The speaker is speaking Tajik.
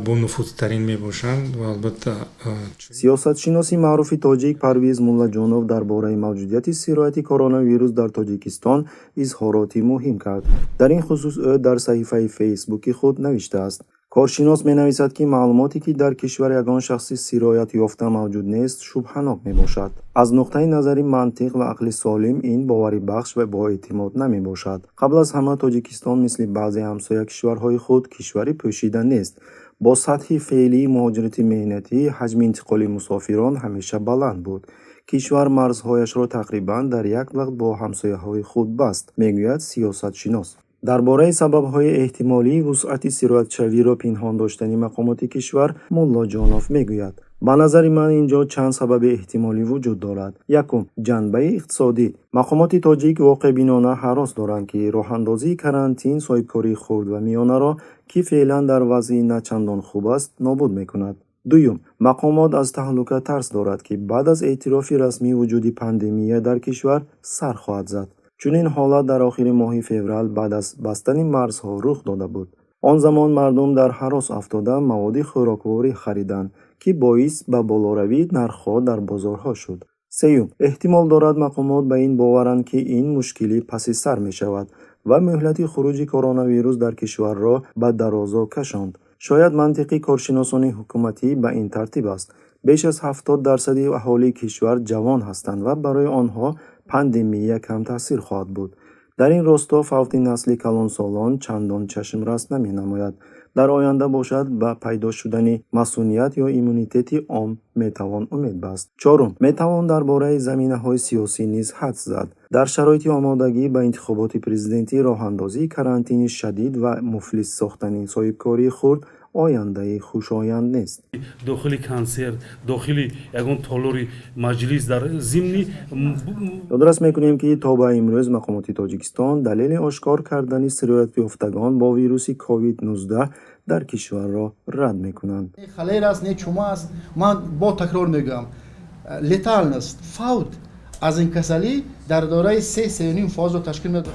Бонуфузтарин мебошанд ва албатта Сиёсатшиноси маъруфи тоҷик Парвиз Муллаҷонов дар бораи мавҷудияти сирояти коронавирус дар Тоҷикистон изҳороти муҳим кард. Дар ин хусус ӯ дар саҳифаи Фейсбуки худ навиштааст. Коршинос менависад, ки маълумоте, ки дар кишвар ягон шахси сироят ёфта мавҷуд нест, шубҳанок мебошад. Аз нуқтаи назари мантиқ ва ақли солим ин боварибахш ва боэътимод намебошад. Қабл аз ҳама, Тоҷикистон мисли баъзе ҳамсоя кишварҳои худ кишвари пӯшида нест. Бо сатҳи феълии муҳоҷирати меҳнатӣ ҳаҷми интиқоли мусофирон ҳамеша баланд буд. Кишвар марзҳояшро тақрибан дар як вақт бо ҳамсояҳои худ баст, мегӯяд сиёсатшинос. Дар бораи сабабҳои эҳтимолии вусъати сироятшавиро пинҳон доштани мақомоти кишвар Муллоҷонов мегӯяд: «Ба назари ман, ин ҷо чанд сабаби эҳтимолӣ вуҷуд дорад. Якум, ҷанбаи иқтисодӣ. Мақомоти тоҷик воқеъбинона ҳарос доранд, ки роҳандозии карантин соҳибкории хурд ва миёнаро, ки феълан дар вазъи на чандон хуб аст, нобуд мекунад. Дуюм, мақомот аз таҳлука тарс дорад, ки баъд аз эътирофи расмӣ вуҷуди пандемия дар кишвар сар хоҳад зад. Чунин ҳолат дар охири моҳи феврал баъд аз бастани марзҳо рух дода буд. Он замон мардум дар ҳарос афтода, маводи хӯрокворӣ хариданд, ки боис ба болоравии нархҳо дар бозорҳо шуд. Сеюм, эҳтимол дорад, мақомот ба ин боваранд, ки ин мушкилӣ паси сар мешавад ва муҳлати хуруҷи коронавирус дар кишварро ба дарозо кашонд. Шояд мантиқи коршиносони ҳукуматӣ ба ин тартиб аст: беш аз 70 дарсади аҳолии кишвар ҷавон ҳастанд ва барои онҳо пандемия камтаъсир хоҳад буд. Дар ин росто фавти насли калонсолон чандон чашмрас наменамояд. Дар оянда бошад, ба пайдо шудани масуният ё иммунитети ом метавон умед баст. Чорум, метавон дар бораи заминаҳои сиёсӣ низ ҳадс зад. Дар шароити омодагӣ ба интихоботи президентӣ роҳандозии карантини шадид ва муфлис сохтани соҳибкории хурд ояндаи хушоянд нест.» Дохили консерт, дохили ягон толори маҷлис дар зимни Ёдрас мекунем, ки то ба имрӯз мақомоти Тоҷикистон далели ошкор кардани сироятёфтагон бо вируси COVID-19 дар кишварро рад мекунанд. Холера аст, не чума аст. Ман бо такрор мегӯям, летальность, фавт аз ин касалӣ дар доираи 3-3.5 фоизро ташкил медодад.